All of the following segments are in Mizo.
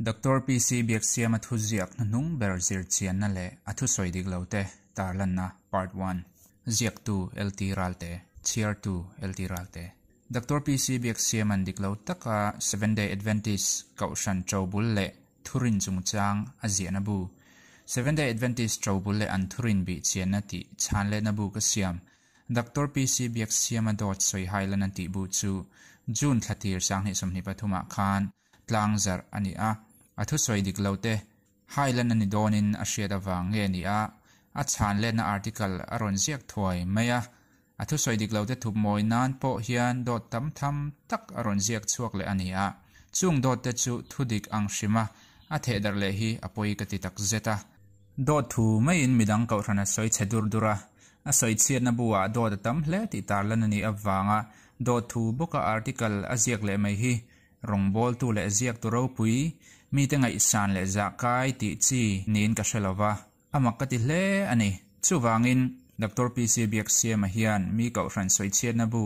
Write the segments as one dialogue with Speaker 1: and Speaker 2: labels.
Speaker 1: Doctor PC Biaksiama thuziak hnuhnung ber zirchianna leh a thusawi dik lote tarlanna Part One. Ziaktu LT Ralte, Chhiartu LT Ralte. Doctor PC Biaksiama'n dik lo taka Seventh Day Adventist Kohhran Ṭobul leh Thurin chungchang a ziahna bu, Seventh Day Adventist Ṭobul leh an Thurin bihchianna tih chhanlehna bu ka siam. Doctor PC Biaksiama dawt sawi hailan an tih bu chu June thla tir 2023 ah khan tlang zarh a ni a, a thusawi dik lo te hailan a ni dawnin a hriat avang nge ni a, a chhan letna article a rawn ziak thuai mai a, a thusawi dik lo te thup mawi nan pawh hian dawt tam tham tak a rawn ziak chhuak leh a ni a, chung dawt te chu thudik ang hrima a thehdarh leh hi a pawi ka ti tak zet a. Dawt thu maiin midang kohhran a sawi chhe dur dur a, a sawi chhiatna bu ah dawt a tam hle tih tarlan a nih avanga dawt thu bawka article a ziak leh mai hi Rawngbawltu leh ziaktu ropui, mite ngaihsan leh zahkai tih chi niin ka hre lo va, a mak ka ti hle a ni. Chuvangin, Doctor PC Biaksiama hian mi kohhran sawichhiatna bu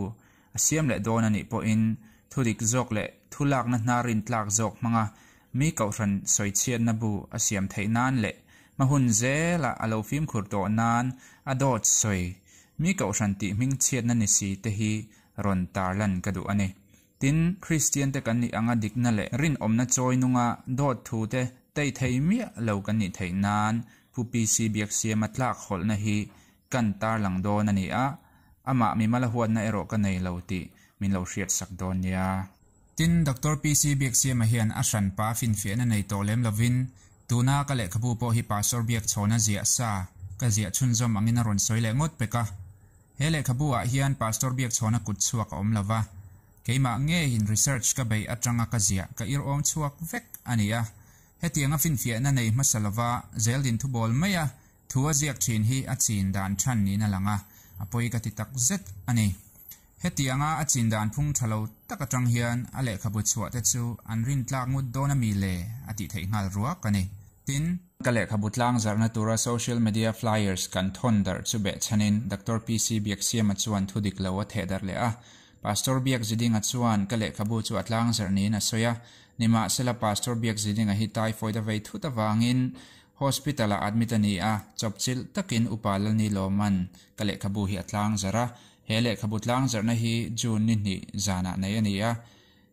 Speaker 1: a siam leh dawn a nih pawhin thudik zawk leh thulakna hnarin tlak zawk hmanga mi kohhran sawichhiatna bu a siam theih nan leh hmahun zela a lo fimkhur tawh nan a dawt sawi mi kohhran tih hmingchhiatna ni si te hi rawn tarlan ka duh a ni. Tin, Kristiante kan nih anga dikna leh rinawmna chawi nunga dawt thute tei thei miah lo kan nih theih nan Pu PC Biaksiama tlak hawlhna hi kan tarlang dawn a ni a, amah mimala huatna erawh ka nei lo tih min lo hriatsak dawn nia. Tin, Doctor PC Biaksiama hian a hranpa finfiahna nei tawh lem lovin, tuna ka lehkhabu pawh hi Pastor Biakchhawna ziah sa ka ziah chhunzawm angin a rawn sawi leh ngawt pek a. He lehkhabu ah hian Pastor Biakchhawna kut chhuak a awm lo va, keimah ngeiin research ka beih atanga ka ziah ka ir awm chhuak vek a ni a. Hetianga finfiahna nei hmasa lova zeldin thubawl maia thu a ziak thin hi a chin dan than niin a lang a, a pawi ka ti tak zet a ni. Hetianga a chin dan phung tha lo tak atang hian a lehkhabu chhuah te chu an rintlak ngut dawn a mi le a tih theih nghal ruak a ni. Tin, ka lehkhabu tlang zarhna tura social media flyers kan thawn darh chu behchhanin Doctor PC Biaksiama chuan thu dik lo a theh darh leh a. Pastor Biakzidinga chuan ka lehkhabu chu a tlang zarh niin a sawi a. Nimahsela Pastor Biakzidinga hi typhoid a vei thut avangin hospital-ah admit a ni a, chawpchilh takin Upa Lalnilawman ka lehkhabu hi a tlang zarh a. He lehkhabu tlang zarhna hi June ni hnih zanah nei a ni a.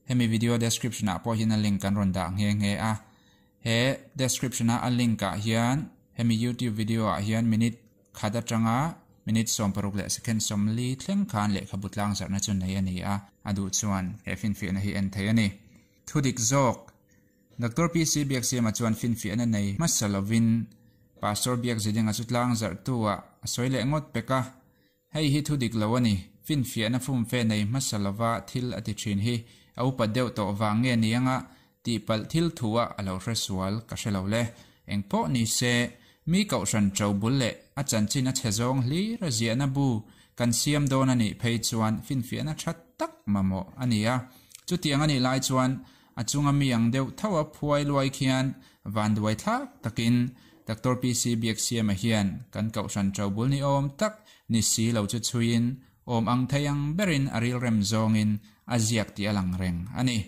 Speaker 1: Hemi video description-ah pawh hian a link kan rawn dah nghe nghe a. He description a a link ah hian hemi youtube video ah hian minute khat atanga minute 60 leh second 40 thleng khan lehkhabu tlang zarhna chu nei a ni a, a duh chuan he finfiahna hi en thei a ni. Thudik zawk Doctor PC Biaksiama chuan finfiahna nei hmasa lovin Pastor Biakzidinga chu tlang zarhtu ah a sawi leh ngawt pek a. Hei hi thu dik lo a ni. Finfiahna fumfe nei hmasa lova thil a ti thin hi a upat deuh tawh vang nge ni anga tihpalh thil thu a a lo hre sual ka hre lo le. Eng pawh ni se, mi kohhran ṭo bul leh a chanchin a chhe zawng hlir a ziahna bu kan siam dawn a nih phei chuan finfiahna ṭha tak mamawh a ni a. Chutiang a nih lai chuan a chunga mi ang deuh tho a phuai luai khian vanduai thlak takin Doctor PC Biaksiama hian kan kohhran ṭo bul ni awm tak ni si lo chu chhuiin awm ang thei ang berin a rilrem zawngin a ziak tih a lang reng a ni.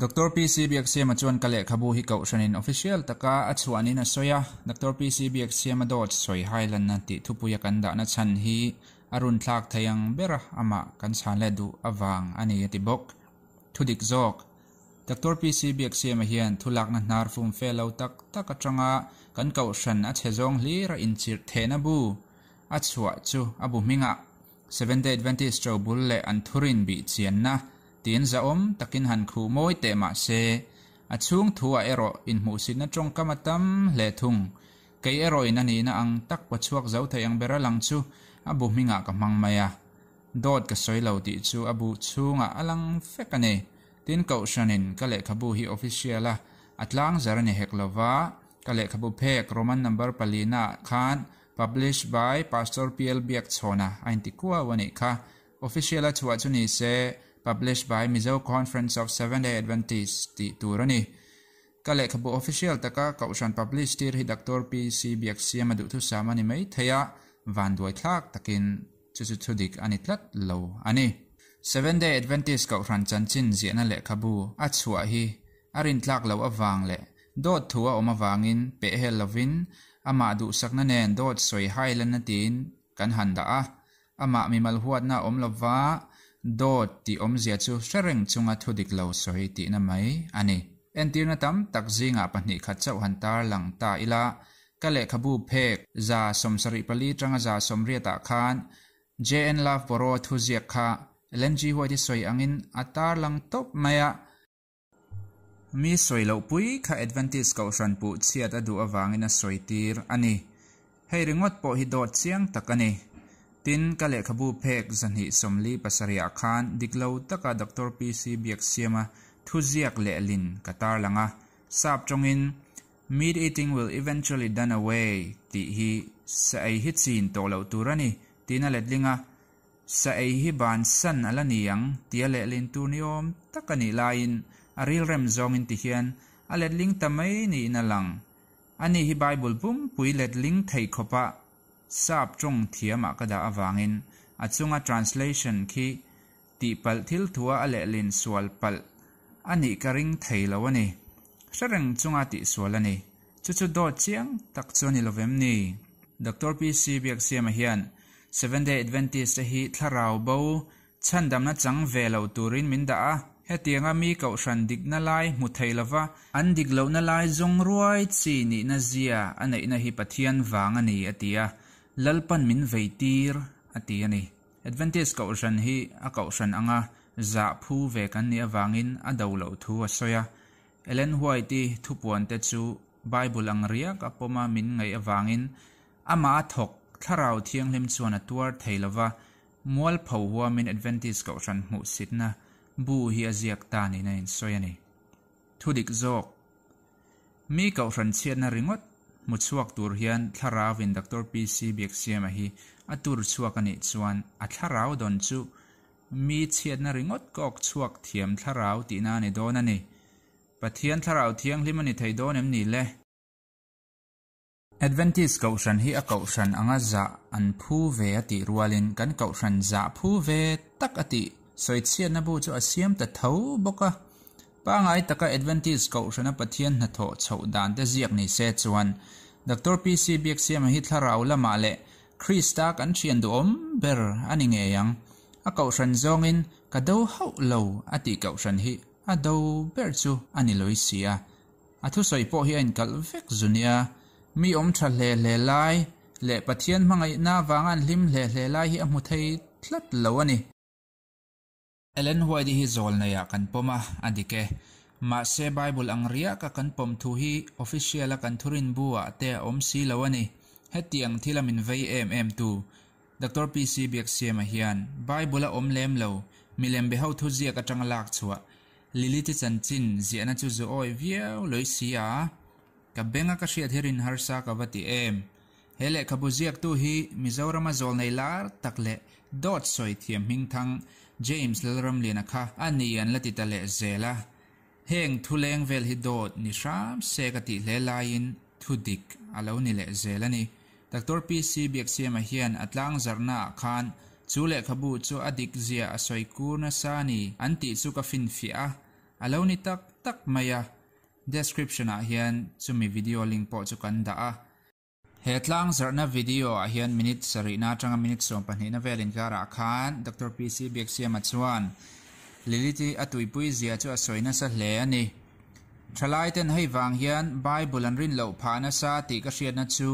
Speaker 1: Doctor PC Biaksiama chuan ka lehkhabu hi kohhranin official taka a chhuahnin a sawi a, Doctor PC Biaksiama dawt sawi hailanna tih thupuia kan dahna chhan hi a runthlak thei ang bera amah kan chhan leh duh avang a ni a ti bawk. Thudik zawk, Doctor PC Biaksiama hian thulakna hnar fum fe lo tak tak atanga kan kohhran a chhe zawng hlir a inchirh thehna bu a chhuah chu a bu hmingah Seventh Day Adventist ṭo bul leh an thurin bih chianna tiin zahawm takin han khuh mawi teh mah se, a chhung thuah erawh inhmuhsitna ṭawngkam a tam hle thung. Kei erawhin a nihna ang tak pawchhuak zo thei ang bera lang chu a bu hmingah ka hmang mai a. Dawt ka sawi lo tih chu a bu chhungah a lang fek a ni. Tin Kohhranin ka lehkhabu hi official a a tlang zar a ni hek lova, ka lehkhabu phek Roman number palina ah khan Published by Pastor PL Biakchhawna a inti kuau a nih kha. Official a chhuah chu ni se Published by Mizo Conference of Seventh Day Adventists tih tur a ni. Ka lehkhabu official taka Kohhran publish tir hi Doctor PC Biaksiama duhthusam a ni mai thei a, vanduai thlak takin chu chu thudik a ni tlat lo a ni. Seventh Day Adventist Kohhran chanchin ziahna lehkhabu a chhuah hi. A rintlak loh avang leh dawt thu a awm avangin pehhel lovin amah duhsakna nen dawt sawi hailanna tiin kan han dah a. Amah mimal huatna a awm lova, dawt tih awmzia chu hre reng chunga thu dik lo sawi tihna mai a ni. Entirna tam tak zingah pahnih khat chauh han tarlang ta ila, ka lehkhabu phek 74 tanga 180 ah khan JN Loughborough thuziak kha Ellen G. White-i sawi angin a tarlang tawp mai a. Mi sawi loh pui kha Adventist Kohhran puh chhiat a duh avangin a sawi tir a ni. Hei ringawt pawh hi dawt chiang tak a ni. Tin, ka lehkhabu phek 247 ah khan dik lo taka Doctor PC Biaksiama thuziak lehlin ka tarlang a, sap tawngin Meat eating will eventually done away tih hi sa ei hi chin tawh loh tur a ni tiin a letling a, sa ei hi bansan a la ni ang tia lehlin tur ni awm tak a nih laiin a rilrem zawngin ti hian a letling ta mai niin a lang. Ani hi Bible pumpui letling thei khawpa sap tawng thiamah ka dah avangin a chunga translation khi Tihpalh thil thua a lehlin sual palh a nih ka ring thei lo a ni. Hre reng chunga tihsual a ni. Chu chu dawt chiang tak chu a ni lovem ni? Doctor PC Biaksiama hian Seventh Day Adventist te hi thlarau bo chhandamna chang ve lo turin min dah a. Hetianga mi kohhran dikna lai hmu thei lova an dik lohna lai zawng ruai chi nihna zia a neihna hi Pathian vang a ni a ti a, Lalpan min vei tir a ti a ni. Adventist Kohhran hi a kohhran anga zah phu ve kan nih avangin a do loh thu a sawi a. Ellen White-i thupuante chu Bible ang riak a pawma min ngaih avangin amah a thawk Thlarau Thianghlim chuan a tuar thei lova, mualpho huamin Adventist Kohhran hmuhsitna bu hi a ziak ta niin a insawi a ni. Thudik zawk. Mi kohhran chhiatna ringawt hmu chhuak tur hian Thlarauin Doctor PC Biaksiama hi a tur chhuak a nih chuan a thlarau dawn chu mi chhiatna ringawt kawk chhuak thiam thlarau tihna a ni dawn a ni. Pathian Thlarau Thianghlim a ni thei dawn em ni le? Adventist kohhran hi a kohhran anga zah an phu ve a tih rualin kan kohhran zah phu ve tak a tih sawichhiatna bu chu a siam ta tho bawk a. Pangai taka Adventist kohhrana Pathian hnathawh chhoh dan te ziak ni se chuan Doctor PC Biaksiama hi thlarau lamah leh Krista kan thian duhawm ber a ni ngei ang. A kohhran zawngin ka do hauh lo a tih kohhran hi a do ber chu a ni lawih si a. A thusawi pawh hi a inkalh vek zu nia. Mi awm tha hle hle lai leh Pathian hmangaihna avanga an hlim hle hle lai hi a hmu thei tlat lo a ni. Ellen White-i hi zawl neiah kan pawm a, a dik e. Mahse Bible ang riaka kan pawm thu hi official-a kan thurin bu-ah te a awm si lo a ni. Hetiang thila min vei em em tu Doctor PC Biaksiama hian Bible-a awm lem lo milem be ho thuziak atanga lak chhuah Lilith-i chanchin ziahna chu zu awi viau lawih si a, ka benga ka hriat hi rin harsa ka va ti em. He lehkhabu ziaktu hi Mizorama zawlnei lar tak leh dawt sawi thiam hmingthang James Lalramliana kha a ni an la ti ta leh zel a. Heng thu leng vel hi dawt ni hram se ka tih hle laiin thu dik a lo ni leh zel a ni. Doctor PC Biaksiama hian a tlangzarhna ah khan chu lehkhabu chu a dik zia a sawi kur nasa a ni an tih chu ka finfiah a, a lo ni tak tak mai a. Description ah hian chumi video link pawh chu kan dah a. He tlangzarhna video ah hian minute sarihna atanga minute sawmpahnihna vel inkarah khan Doctor PC Biaksiama chuan Lilith-i a tuipui zia chu a sawi nasa hle a ni. Thalaiten hei vang hian Bible an rin loh phah nasa tih ka hriatna chu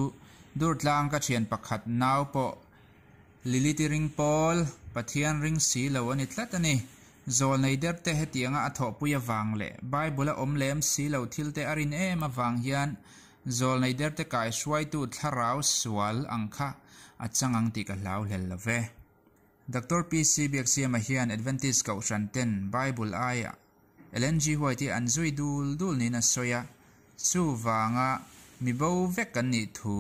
Speaker 1: Durtlang ka thian pakhat nau pawh Lilith-i ring pawl, Pathian ring si lo a ni tlat a ni. Zawlnei derte hetianga a thawhpui avang leh Bible a awm lem si lo thilte a rin em avang hian zawlnei derte kaihruaitu thlarau sual ang kha a chang ang tih ka hlau hlel lo ve. Doctor PC Biaksiama hian Adventist Kohhran ten Bible aiah Ellen G. White hi an zui dul dul niin a sawi a, chuvanga mi bo vek kan nih thu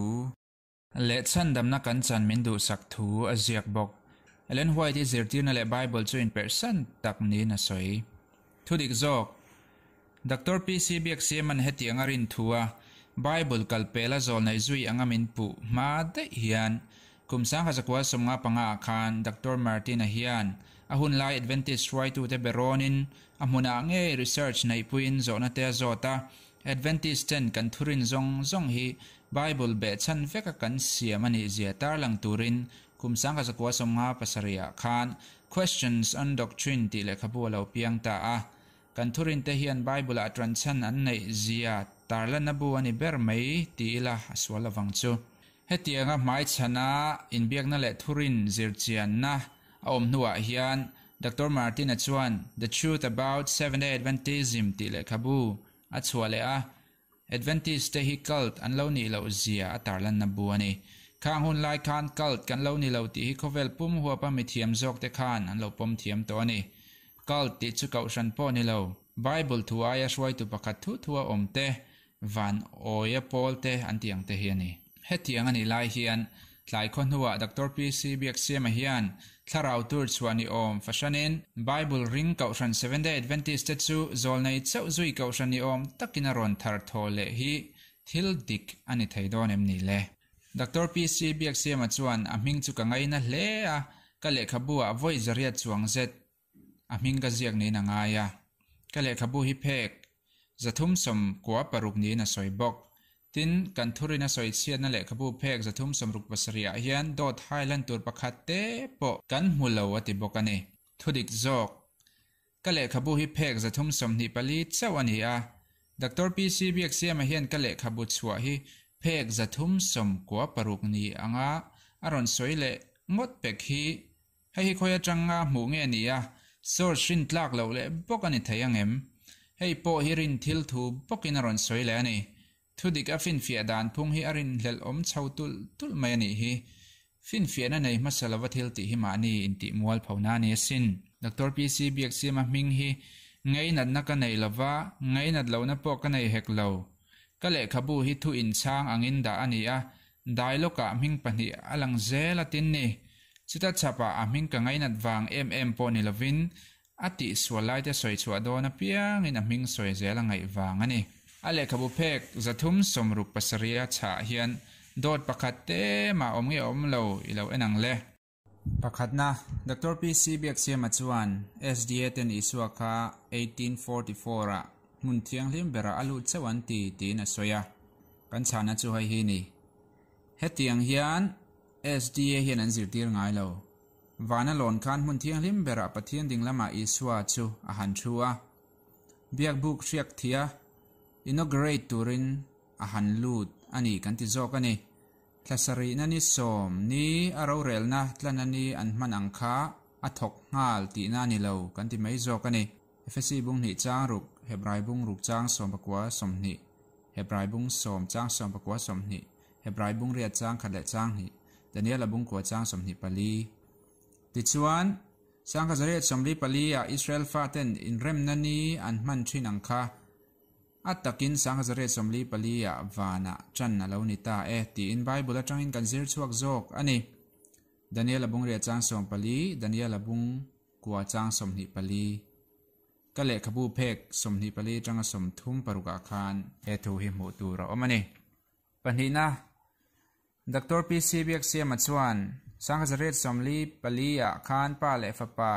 Speaker 1: leh chhandamna kan chan min duhsak thu a ziak bawk. Ellen White hi zirtirna leh Bible chu inperhsan tak niin a sawi. Thudik zawk, Doctor PC Biaksiama'n hetiang a rin thu a Bible kalpela zawlnei zui anga min puh hma daih hian kum 1995 ah khan Doctor Martin-a hian. A hun lai Adventist hruaitute be rawnin a hmunah ngei research neihpuiin zawhna te a zawt a, Adventist ten kan thurin zawng zawng hi Bible behchhan veka kan siam a nih zia tarlang turin kum 1957 ah khan Questions on Doctrine tih lehkhabu a lo piang ta a. Kan thurinte hian Bible-ah ṭanchhan an neih zia tarlanna bu a ni ber mai ti ila a sual lovang chu. Hetianga hmaichhana inbiakna leh thurin zirchianna a awm hnuah hian Doctor Martin-a chuan The Truth About Seventh-day Adventism tih lehkhabu a chhuah leh a, Adventist te hi cult an lo nih loh zia a tarlanna bu a ni. Khang hun lai khan cult kan lo ni lo tih hi khawvel pum huapa mithiam zawk te khan an lo pawm thiam tawh a ni. Cult tih chu kohhran pawh ni lo, Bible thu aia hruaitu pakhat thu thu a awm te, van awia pawl te an tih ang te hi a ni. Hetiang a nih lai hian tlai khaw hnuah Doctor PC Biaksiama hian thlarau tur chhuah ni awm fahranin Bible ring Kohhran Seventh-day Adventist te chu zawlnei chauh zui Kohhran ni awm takin a rawn thar thaw leh hi thil dik a ni thei dawn em ni le? Doctor PC Biaksiama chuan a hming chu ka ngaina hle a, ka lehkhabu ah vawi zariat chuang zet A hming ka ziak niin a ngai a, ka lehkhabu hi phek 396 niin a sawi bawk. Tin, kan thurin a sawi chhiatna lehkhabu phek 367 ah hian dawt hai lan tur pakhat te pawh kan hmu lo a ti bawk a ni. Thudik zawk, Ka lehkhabu hi phek 324 chauh a ni a, Doctor PC Biaksiama hian ka lehkhabu chhuah hi phek 396 ni anga a rawn sawi leh ngawt pek hi Hei hi khawi atanga hmuh nge ni a, source rin tlak loh leh bawk a ni thei ang em? Hei pawh hi rin thil thu bawkin a rawn sawi leh a ni. Thudik a finfiah dan phung hi a rinhlelh awm chho tulh tulh mai a nih hi. Finfiahna nei hmasa lova thil tih hi mahni intih mual pho na a ni asin. Doctor PC Biaksiama hming hi ngainatna ka nei lova, ngainat lohna pawh ka nei hek lo. Ka lehkhabu hi thu inchhang angin dah a ni a, Dialogue-ah hming pahnih a lang zel a tin ni. Chuta chhapah a hming ka ngainat vang em em pawh ni lovin a tihsual laite sawi chhuah dawn apiangin a hming sawi zel a ngaih vang a ni. A lehkhabu phek 367 a chhah hian dawt pakhat te mah awm nge awm lo i lo en ang le. Pakhatna, Doctor PC Biaksiama chuan SDA ten Isua kha 1844 ah hmun thianghlim berah a lut chauh an ti tiin a sawi a. Kan chhahna chu hei hi ni. Hetiang hian SDA hian an zirtir ngai lo. Vana lawn khan hmun thianghlim berah Pathian ding lamah Isua chu a han thu a. Biakbuk hriak thia inaugurate turin a han lut a ni kan ti zawk a ni. Thla sarihna ni sawm ni a rorelna tlana ni an hman ang kha a thawk nghal tihna a ni lo kan ti mai zawk a ni. Efesi bung hnih chang ruk, Hebrai bung ruk chang sawmpakua 20, Hebrai bung sawm chang sawmpakua 20, Hebrai bung riat chang khat leh chang hnih, Daniela bung kua chang 24. Tichuan, 1944 ah Israel faten inremna ni an hman thin ang kha A takin 1944 ah vanah ṭan a lo ni ta e tiin Bible aṭangin kan zir chhuak zawk a ni. Daniel a bung riah chang 14, Daniel a bung kua chang 24. Ka lehkhabu phek 24 aṭanga 36 ah khan he thu hi hmuh tur a awm a ni. Pahnihna, Doctor PC Biaksiama chuan 1944 ah khan pa leh fapa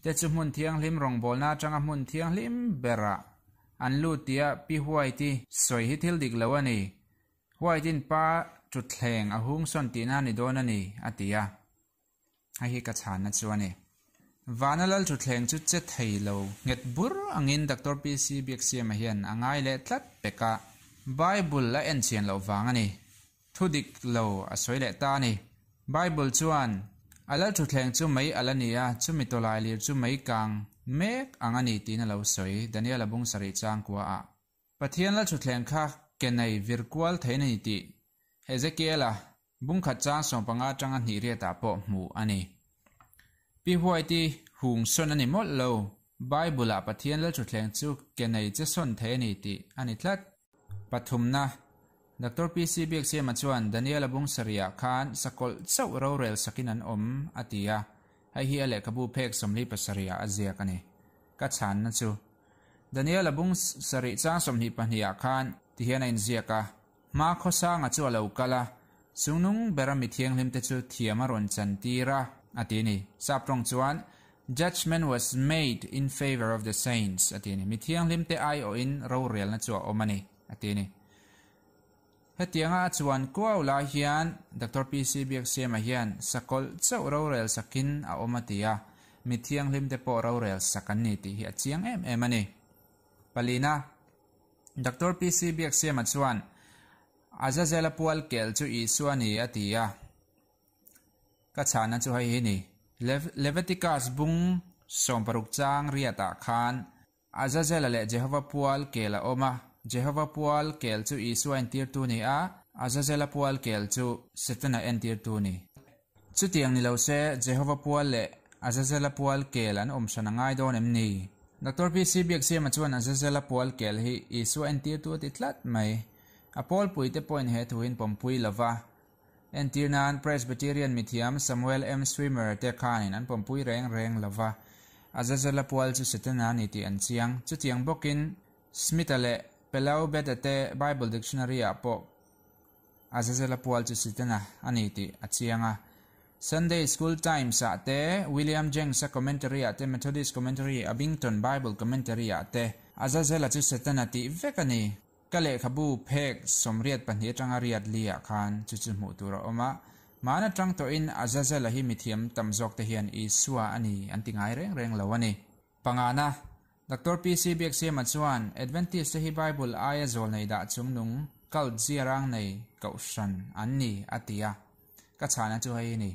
Speaker 1: te chu hmun thianghlim rawngbawlna atanga hmun thianghlim berah an lut tia Pi White-i sawi hi thil dik lo a ni. White-in pa thutthleng a hung sawn tihna a ni dawn a ni, a ti a. Hei hi ka chhanna chu a ni. Vana lal thutthleng chu che thei lo nghet bur angin Doctor PC Biaksiama hian a ngai leh tlat pek a, Bible a enchian loh vang a ni. Thu dik lo a sawi leh ta a ni. Bible chuan, A lal thutthleng chu mei al a ni a, chumi tawlai lir chu mei kang mek ang a ni tiin a lo sawi, Daniel-a bung sarih chang kua ah. Pathian lal thutthleng kha ke nei vir kual thei a ni tih Hezekiel-a bung khat chang 15 atanga hnih riatah pawh hmuh a ni. Pi White-i hung sawn a ni mawlh lo, Bible-ah Pathian lal thutthleng chu ke nei che sawn thei a ni tih a ni tlat. Pathumna, Doctor PC Biaksiama chuan Daniel-a bung sarihah khan sakawlh chauh rorel sakin an awm a ti a, hei hi a lehkhabu phek 47 ah a ziak a ni. Ka chhanna chu Daniel a bung sarih chang 22 ah khan ti hian a inziak a, Hma khawsanga chu a lo kal a, chungnung bera mi thianghlim te chu thiam a rawn chan tir a, a ti a ni. Sap tawng chuan, Judgment was made in favor of the saints, a ti a ni. Mi thianghlimte aiawhin rorelna chu a awm a ni, a ti a ni. Hetianga a chuan kuau lai hian Doctor PC Biaksiama hian sakawlh chauh rorel sakin a awm a ti a, mi thianghlimte pawh rorel sak an ni tih hi a chiang em em a ni. Palina, Doctor PC Biaksiama chuan Azazela pual kel chu Isua ni a ti a. Ka chhana chu hei hi ni. Leviticus bung 60 chang riatah khan Azazela leh Jehova pual kel a awm a. Jehova pual kel chu Isua entirtu ni a, Azazela pual kel chu Setana entirtu ni. Chutiang ni lo se, Jehova pual leh Azazela pual kel an awm hran a ngai dawn em ni? Doctor PC Biaksiama chuan Azazela pual kel hi Isua entirtu a ti tlat mai. A pawlpuite pawhin he thuin pawmpui lo va. Entir nan Presbyterian mithiam Samuel M. Swimmer te khanin an pawmpui reng reng lo va, Azazela pual chu Setana a ni tih an chiang. Chutiang bawkin Smith-a leh Pelaubet-a te Bible Dictionary-ah pawh Azazela pual chu Setana a ni tih a chiang a. Sunday School Times-ah te, William Jenks-a Commentary-ah te, Methodist Commentary, Abington Bible Commentary-ah te Azazela chu Setana tih vek a ni. Ka lehkhabu phek 82 atanga riat li ah khan chu chu hmuh tur a awm a, hmaan atang tawhin Azazela hi mithiam tam zawk te hian Isua a ni an ti ngai reng reng lo a ni. Pangana, Doctor PC Biaksiama chuan Adventist te hi Bible aia zawl nei dah chungnung cult ziarang nei kohhran an ni a ti a, ka chhana chu hei hi ni.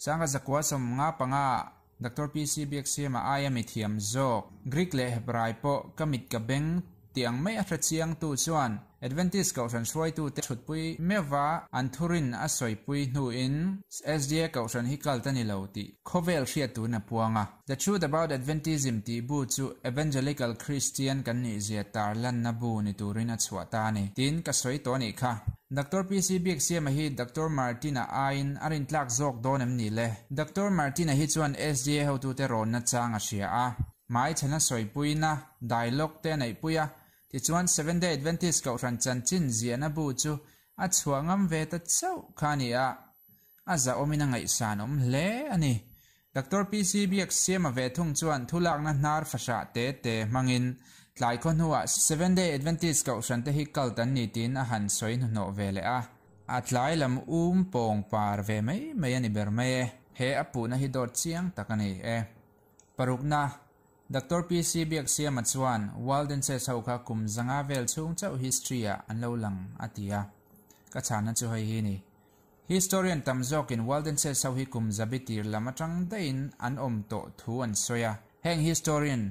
Speaker 1: Sangha 195 ah Doctor PC Biaksiama aia mithiam zawk, Greek leh Hebrai pawh ka mit ka beng tih ang mai a hre chiangtu chuan Adventist Kohhran hruaitute thutpui meuhva an thurin a sawipui hnuin SDA Kohhran hi cult a ni lo tih khawvel hriat turin a puang a. The Truth About Adventism tih bu chu Evangelical Christian kan nihzia tarlanna bu ni turin a chhuah ta a ni tiin ka sawi tawh a nih kha. Doctor PC Biaksiama hi Doctor Martin-a aiin a rintlak zawk dawn em ni le? Doctor Martin-a hi chuan SDA hotute rawnna chang a hria a, hmai chhana sawipuina, dialogue, te a neihpui a, tichuan Seventh Day Adventist Kohhran chanchin ziahna bu chu a chhuah ngam ve ta chauh kha a ni a, a zahawmin a ngaihsan awm hle a ni. Doctor PC Biaksiama ve thung chuan thulakna hnar fahrah te te hmangin tlai khaw hnuah Seventh Day Adventist Kohhran te hi cult an ni tiin a han sawi hnuhnawh ve leh a. A tlai lam um pawng par ve mai mai a ni ber mai e. He a puhna hi dawt chiang tak a ni e. Parukna, Doctor PC Biaksiama chuan Waldenses ho kha kum 500 vel chhung chauh history-ah an lo lang a ti a. Ka chhanna chu hei hi ni. Historian tam zawkin Waldenses ho hi kum zabi tir lam atang daihin an awm tawh thu an sawi a. Heng historian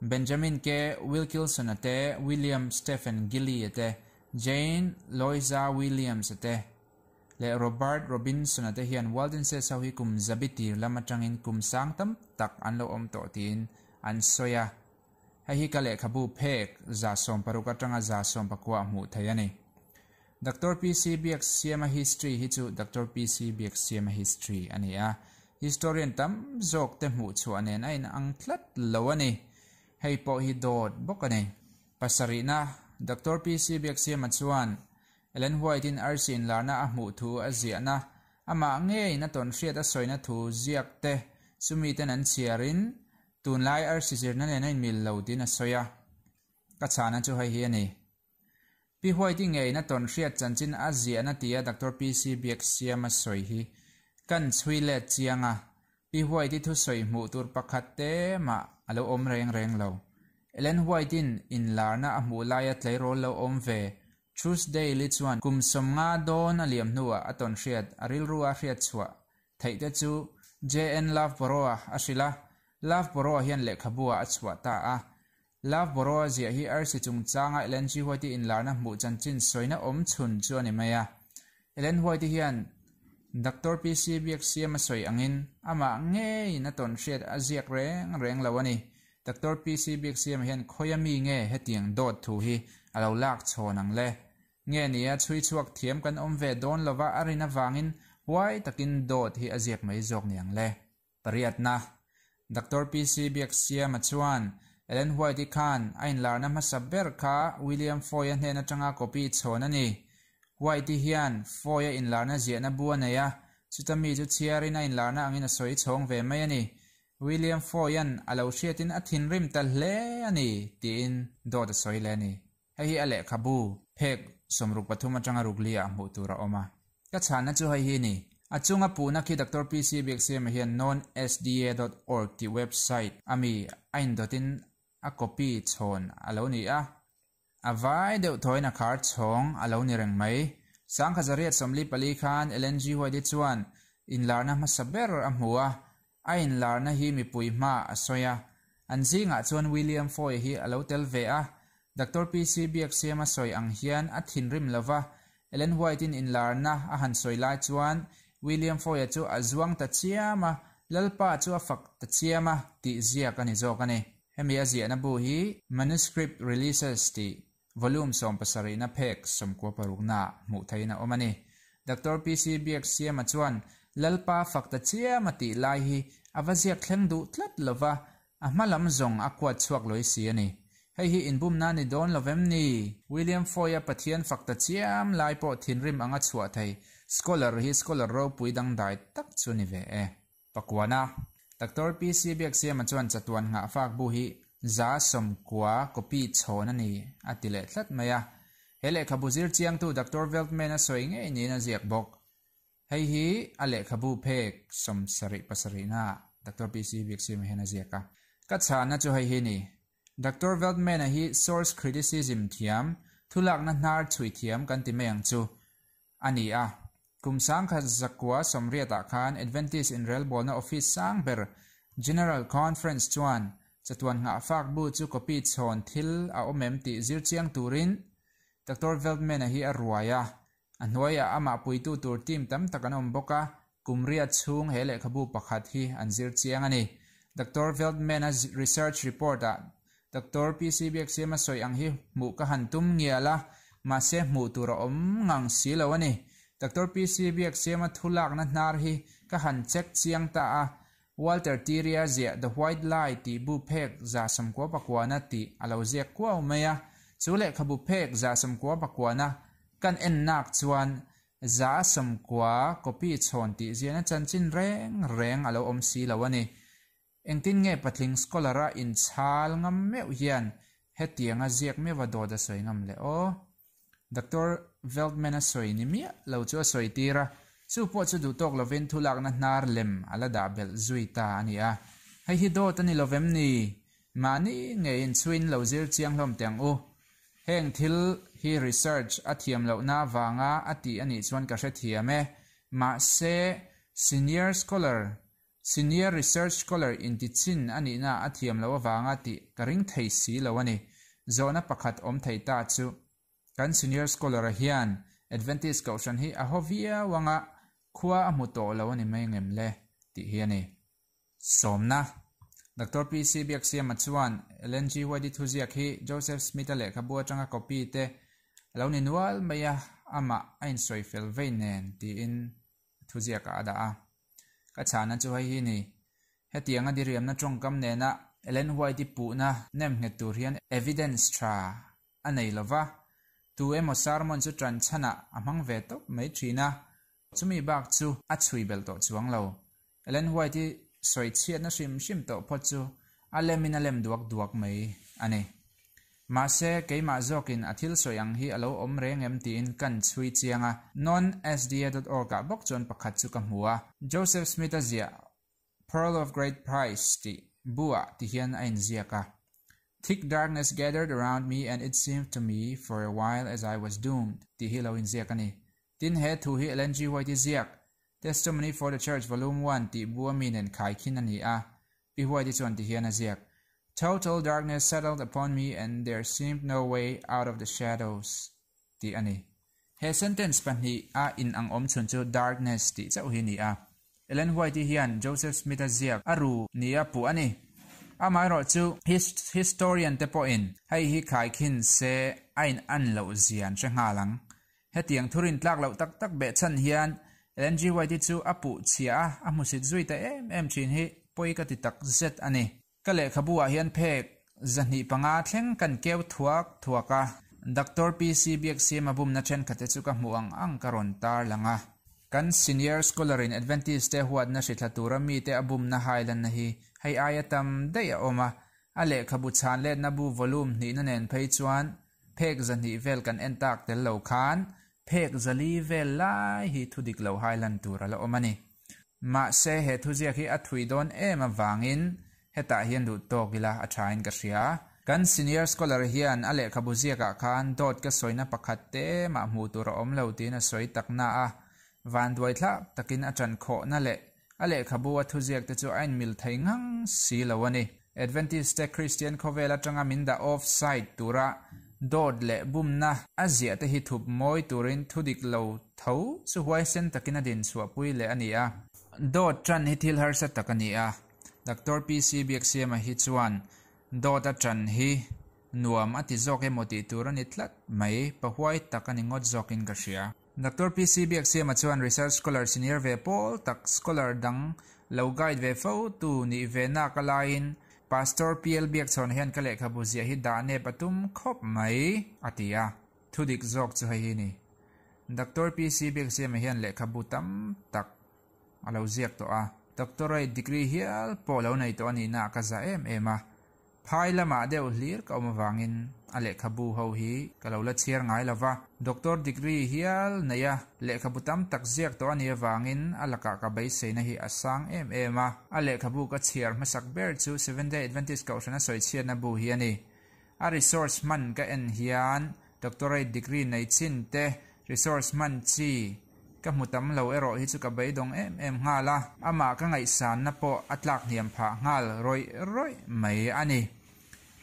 Speaker 1: Benjamin K. Wilkilson-a te, William Stephen Gilly-a te, Jane Loiza Williams-a te leh Robert Robinson-a te hian Waldenses ho hi kum zabi tir lam atangin kum sang tam tak an lo awm tawh tiin an sawi a. Hei hi ka lehkhabu phek 160 atanga 190 hmuh theih a ni. Doctor PC Biaksiama History hi chu Doctor PC Biaksiama History a ni a, historian tam zawk te hmuh chhuah nen a inang tlat lo a ni. Hei pawh hi dawt bawk a ni. Pasarihna, Doctor PC Biaksiama chuan Ellen White-in arsi inlarna a hmuh thu a ziahna, amah ngeiin a tawnhriat a sawina thu ziak te chumi ten an chhiarin tunlai arsi zirna nen a inmil lo tiin a sawi a. Ka chhana chu hei hi a ni. Pi White-i ngeina tawn hriat chanchin a ziahna tia Doctor PC Biaksiama sawi hi kan chhui let chiang a, Pi White-i thusawi hmuh tur pakhat te mah a lo awm reng reng lo. Ellen White-in inlarna a hmuh laia tleirawl lo awm ve Truesdale-i chuan kum 50 dawn a liam hnuah a tawn hriat a rilru a hriat chhuah theih te chu JN Loughborough-a a hrilh a, Loughborough-a hian lehkhabu-ah a chhuah ta a. Loughborough-a ziah hi arsi chungchanga Ellen G. White-i inlarna hmuh chanchin sawina awm chhun chu a ni mai a. Ellen White-i hian Doctor PC Biaksiama sawi angin amah ngeiin a tawn hriat a ziak reng reng lo a ni. Doctor PC Biaksiama hian khawia mi nge hetiang dawt thu hi a lo lak chhawn ang le? Nge nia chhui chhuak thiam kan awm ve dawn lova a rin avangin huai takin dawt hi a ziak mai zawk ni ang le? Pariatna, Doctor PC Biaksiama chuan Ellen White-i khan a inlarna hmasa ber kha William Foy-a hnen atanga copy chhawn a ni. White-i hian Foy-a inlarna ziahna bu a nei a, chuta mi chu chhiarin a inlarna angin a sawi chhawng ve mai a ni. William Foy-a'n a lo hriatin a thinrim ta hle a ni, tiin dawt a sawi leh a ni. Hei hi a lehkhabu phek 63 atanga rukli ah hmuh tur a awm a. Ka chhanna chu hei hi a ni. A chunga puhna khi Doctor PC Biaksiama hian nonsda dot org tih website a mi a indawtin a copy chhawn a lo ni a. A vai deuh thawiin a khar chhawng a lo ni reng mai. 1844 khan Ellen G. White-i chuan inlarna hmasa ber a hmu a, a inlarna hi mipui hmaah a sawi a. An zingah chuan William Foy-a hi a lo tel ve a. Doctor PC Biaksiama sawi ang hian a thinrim lo va, Ellen White-in inlarna a han sawi lai chuan William Foy-a chu a zuang ta chiam a, Lalpa chu a fak ta chiam a tih ziak a ni zawk a ni. Hemi a ziahna bu hi Manuscript Releases tih volume sawmpasarihna phek 96 naah hmuh theihin a awm a ni. Doctor PC Biaksiama chuan Lalpa fak ta chiam a tih lai hi a va ziak thleng duh tlat lo va, a hma lam zawng a kuat chhuak lawih si a ni. Hei hi inbumna ni dawn lo vem ni? William Foy-a Pathian fak ta chiam lai pawh thinrim anga chhuah thei scholar hi scholar ropui dangdai tak chu ni ve e. Pakuana, Doctor PC Biaksiama chuan chatuan nghahfak bu hi 900 copy chhawn a ni a ti leh tlat mai a. He lehkhabu zir chiangtu Doctor Veltman a sawi ngei niin a ziak bawk. Hei hi a lehkhabu phek 77 naah Doctor PC Biaksiama hian a ziak a. Ka chhanna chu hei hi a ni. Doctor Veltman-a hi source criticism thiam, thulakna hnar chhui thiam kan ti mai ang chu. A ni a, kum 1980 ah khan Adventist inrelbawlna office sang ber General Conference chuan chatuan nghahfak bu chu copy chhawn thil a awm em tih zir chiang turin Doctor Veltman-a hi a ruai a, a hnuaiah amah puitu tur team tam tak an awm bawk a, kum riat chhung he lehkhabu pakhat hi an zir chiang a ni. Doctor Veltman-a research report-ah Doctor PC Biaksiama sawi ang hi hmuh ka han tum ngial a, mahse hmuh tur a awm ngang si lo a ni. Doctor PC Biaksiama thu lakna hnar hi ka han check chiang ta a, Walter Tiria ziah The White Lie tih bu phek 99 tih a lo ziak kuau mai a, chu lehkhabu phek 99 kan en nak chuan 90 copy chhawn tih ziahna chanchin reng reng a lo awm si lo a ni. Engtin nge patling scholar-a inchhal ngam meuh hian hetianga ziak meuha dawt a sawi ngam le aw? Doctor Veltman a sawi ni miah lo chu a sawi tir a, chu pawh chu duh tawk lovin thulakna hnar lem a la dah belh zui ta a ni a. Hei hi dawt a ni lovem ni? Mahni nge inchhuin lo zir chiang hlawm teh ang u. Heng thil hi research a thiam lohna avanga a tih a nih chuan ka hrethiam e. Mahse, senior scholar Senior Research Scholar intichin a nihna a thiam loh avanga tih ka ring thei si lo a ni. Zawhna pakhat awm thei ta chu, kan Senior Scholar-a hian Adventist Kohhran hi a haw viau anga khua a hmu tawh lo a ni mai ngem le? tih hi a ni. Sawmna, Doctor PC Biaksiama chuan Ellen G. White-i thuziak hi Joseph Smith-a lehkhabu atanga copy te a lo ni nual mai a, amah a insawi fel vei nen tiin thuziakah a dah a. Ka chhana chu hei hi ni. Hetianga diriamna tawngkam nena Ellen White-i puhna nem nghet tur hian evidence tha a nei lo va, tu emaw sermon chu tan chhanah a hmang ve tawp mai thin a, chumi bak chu a chhui belh tawh chuang lo. Ellen White-i sawi chhiatna hrim hrim tawh phawt chu a lemin a lem duak duak mai a ni. Mahse, keimah zawkin a thil sawi ang hi a lo awm reng em tiin kan chhui chiang a, nonsda dot org ah bawk chuan pakhat chu ka hmu a. Joseph Smith-a ziah Pearl of Great Price tih bu ah ti hian a inziak a, Thick darkness gathered around me and it seemed to me for a while as I was doomed tih hi a lo inziak a ni. Tin, he thu hi Ellen G. White-i ziak Testimony for the Church Volume One tih bu a mi nen khaikhin a ni a, Pi White-i chuan ti hian a ziak, Total darkness settled upon me and there seemed no way out of the shadows tih a ni. He sentence pahnih a inang awm chhun chu darkness tih chauh hi a ni a. Ellen White-i hian Joseph Smith-a ziak a ru nia puh a ni. Amaherawh chu historian te pawhin hei hi khaikhin se a in an loh zia an hre nghal ang. Hetiang thurin tlak loh tak tak beh chhan hian Ellen G. White-i chu a puh chhia a, a hmusit zui ta em em thin hi pawi ka ti tak zet a ni. Ka lehkhabu ah hian phek 205 thleng kan keu thuak thuak a, Doctor PC Biaksiama bumna thenkhat te chu ka hmuh ang ang ka rawn tar lang a. Kan senior scholar in Adventist te huatna hrithla tura mite a bumna hailanna hi. Hei aia tam daih a awm a, a lehkhabu chhan letna bu volume hnihna nen phei chuan phek 200 vel kan en tak tel lo khan phek 400 vel lai hi thu dik lo hai lan tur a la awm a ni. Mahse he thuziak hi a thui dawn em avangin hetah hian duh tawk ila a thain ka hria. Kan senior scholar hian a lehkhabu ziakah khan dawt ka sawina pakhat te mah hmuh tur a awm lo tiin a sawi takna a. Van duai thlak takin a ṭan khawhna leh a lehkhabu a thuziak te chu a inmil thei ngang si lo a ni. Adventist te Christian khawvel aṭanga min dah offside tura dawt leh bumna a ziah te hi thup mawi turin thudik lo tho chu huaisen takin a din chhuahpui leh a ni a. Dawt ṭan hi thil harsa tak a ni a. Doctor PC Biaksiama hi chuan dawt a ṭan hi nuam a ti zawk emaw tih tur a ni tlat mai, pahuai tak a ni ngawt zawkin ka hria. Doctor PC Biaksiama chuan research scholar senior ve pawl tak scholar dang lo guide ve fo tu nih ve nak a laiin Pastor PL Biakchhawn hian ka lehkhabu ziah hi dah nep a tum khawp mai a ti a, thudik zawk chu hei hi ni. Doctor PC Biaksiama hian lehkhabu tam tak a lo ziak tawh a, doctorate degree hial pawh lo nei tawh a nihna ka za em em a. Phai lamah deuh hlir ka awm avangin a lehkhabu ho hi ka lo la chhiar ngai lo va. Doctor degree hial nei a, lehkhabu tam tak ziak tawh a nih avangin a lakah ka beiseina hi a sang em em a. A lehkhabu ka chhiar hmasak ber chu Seventh-day Adventist Kohhrana sawichhiatna bu hi a ni. A resource hman ka en hian doctorate degree nei chin te resource hman chi ka hmu tam lo erawh hi chu ka beidawng em em nghal a. Amah ka ngaihsanna pawh a tlak hniam phah nghal rawih rawih mai a ni.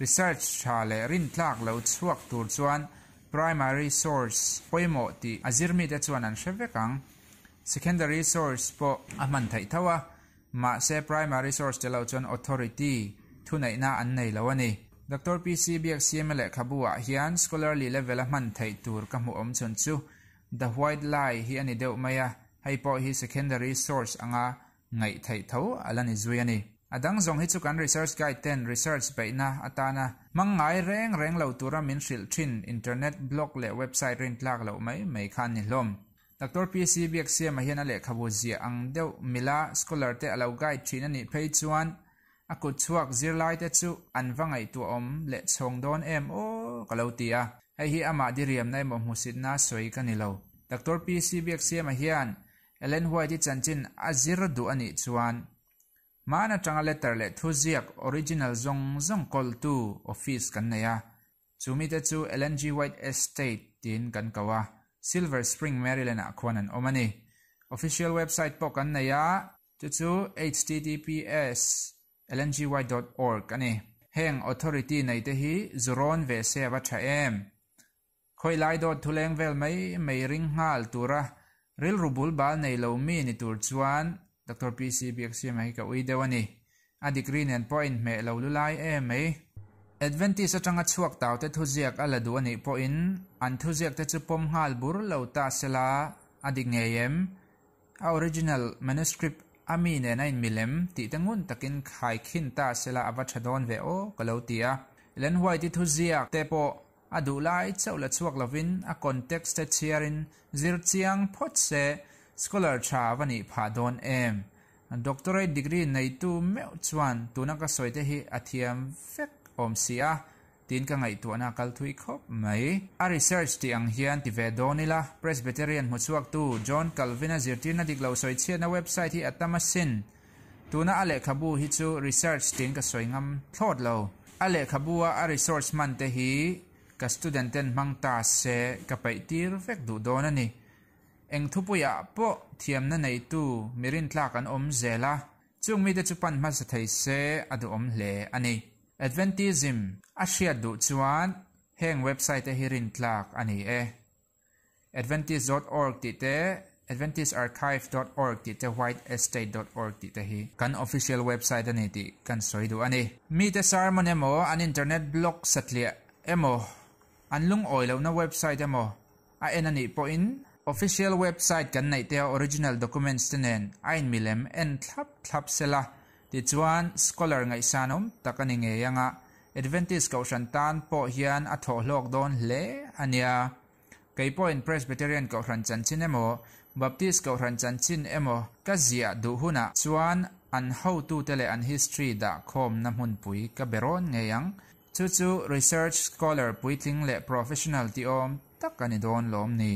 Speaker 1: Research tha leh rintlak lo chhuak tur chuan primary source pawimawh tih a zir mite chuan an hre vek ang. Secondary source pawh a hman theih tho a, mahse primary source te lo chuan authority thuneihna an nei lo a ni. Doctor PC Biaksiama lehkhabu ah hian scholarly level a hman theih tur ka hmuh awm chhun chu The White Lie hi a ni deuh mai a, hei pawh hi secondary source anga ngaih theih tho a la ni zui a ni. A dang zawng hi chu kan research guide ten research beihna atana hmang ngai reng reng lo tura min hrilh thin internet blog leh website rintlak loh mai mai kha an ni hlawm. Doctor PC Biaksiama hian a lehkhabu ziah ang deuh mila scholar te a lo guide thin a nih phei chuan a kut chhuak zirlai te chu an va ngaihtuahawm leh chhawng dawn em aw ka lo ti a. Hei hi amah diriamna emaw hmusitna sawi ka ni lo. Doctor PC Biaksiama hian Ellen White-i chanchin a zir duh a nih chuan hmaan atanga letter leh thuziak original zawng zawng kawltu office kan nei a. Chu mite chu Ellen G. White Estate tiin kan ko a, Silver Spring, Maryland ah khuan an awm a ni. Official website pawh kan nei a, chu chu https ellengwhite dot org a ni. Heng authority nei te hi zu rawn ve se a va tha em? Khawi lai dawt thuleng vel mai mai ring nghal tura rilru bul bal nei lo mi ni tur chuan Doctor PC Biaksiama hi ka ui deuh a ni. A degree nen pawh a inhmeh lo lulai em mai. Adventist atanga chhuak tau te thuziak a la duh a nih pawhin an thuziak te chu pawm nghal bur lo ta sela a dik ngei em? A original manuscript a mi nen a inmilem tih te ngun takin khaikhin ta sela a va tha dawn ve aw ka lo ti a. Ellen White-i thuziak te pawh a duh lai chauh la chhuak lovin a context te chhiarin zir chiang phawt se scholar tha va nih phah dawn em? Doctorate degree neitu meuh chuan tuna ka sawi te hi a thiam vek awm si a, tiin ka ngaihtuahna a kal thui khawp mai. A research tih ang hian ti ve dawn ila, Presbyterian hmuchhuaktu John Calvin-a zirtirna dik lo sawi chhiatna website hi a tam asin. Tuna a lehkhabu hi chu research tiin ka sawi ngam thlawt lo. A lehkhabu-a a resource hman te hi ka student ten hmang ta se ka peih tir vek duh dawn a ni. Eng thupuiah pawh thiamna neitu mi rintlak an awm zel a, chung mite chu pan hmasa thei se a duhawm hle a ni. Adventism a hriat duh chuan heng website te hi rintlak a ni e. Adventist dot org tih te, Adventistarchive dot org tih te, whiteestate dot org tih te hi kan official website a ni tih kan sawi duh a ni. Mite sermon emaw, an internet blog satliah emaw, an lungawi lohna website emaw a en a nih pawhin official website kan neih te a original documents te nen a inmilem en thlap thlap sela tichuan scholar ngaihsan awm tak a ni ngei anga Adventist Kohhran tan pawh hian a thawh hlawk dawn hle a nia. Kei pawhin Presbyterian Kohhran chanchin emaw Baptist Kohhran chanchin emaw ka ziah duh hunah chuan. An hotute leh an history dah khawmna hmunpui ka be rawn ngei ang. Chu chu research scholar puitling leh professional tih awm tak a ni dawn lawm ni?